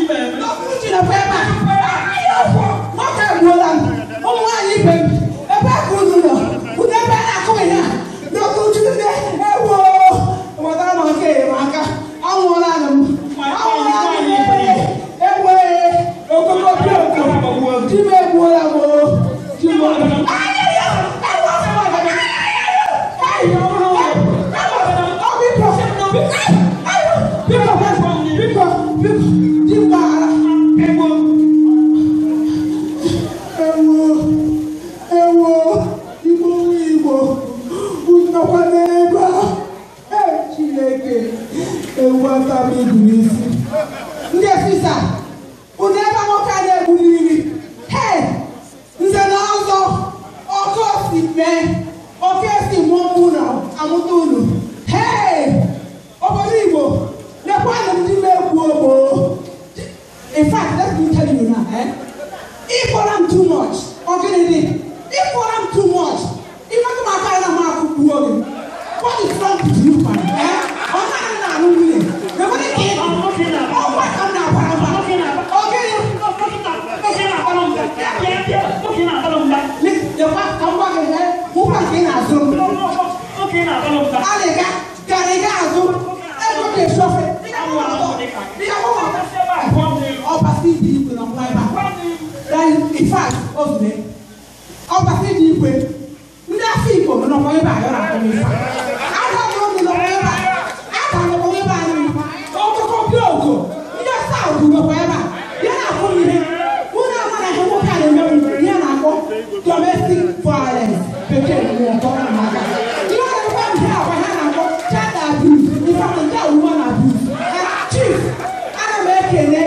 N'okwuchi nọkwa ebe a. Nwoke egbuola m. Ụmụ nwaanyị ibe m. Ebe ka unu nọ? Unu ebe a na-akụ m ihe a? N'okwuchi nne ewo. Wetara m nke enyemaka. Anwụọla m. Anwụọla m. Ewe. Okoko pioko. Di m egbuola m o. Di m. Ndị efisa, unu ebe nwoke a na-egbu n'iri. Hey, nze na ọzọ, oke osi mee, oke esi mụọ unu amụta unu. Hey, obodo Igbo, lekwanụ ndị na-egbu ogbo. In fact, let me tell you now, eh? Ịkpọrọ m too much, ọ gịnị dị? Ịkpọrọ m too much. Ịmetụ m aka na m akụkpuo gị. What is wrong with you, man? Eh? Ọ naghị na-alụ nwunye. Ndị afọ Igbo nọkwa ebe a yọrọ akụ n'ife. Domestic violence. Child abuse. In fact, that woman abuse. Chief, ana m ekele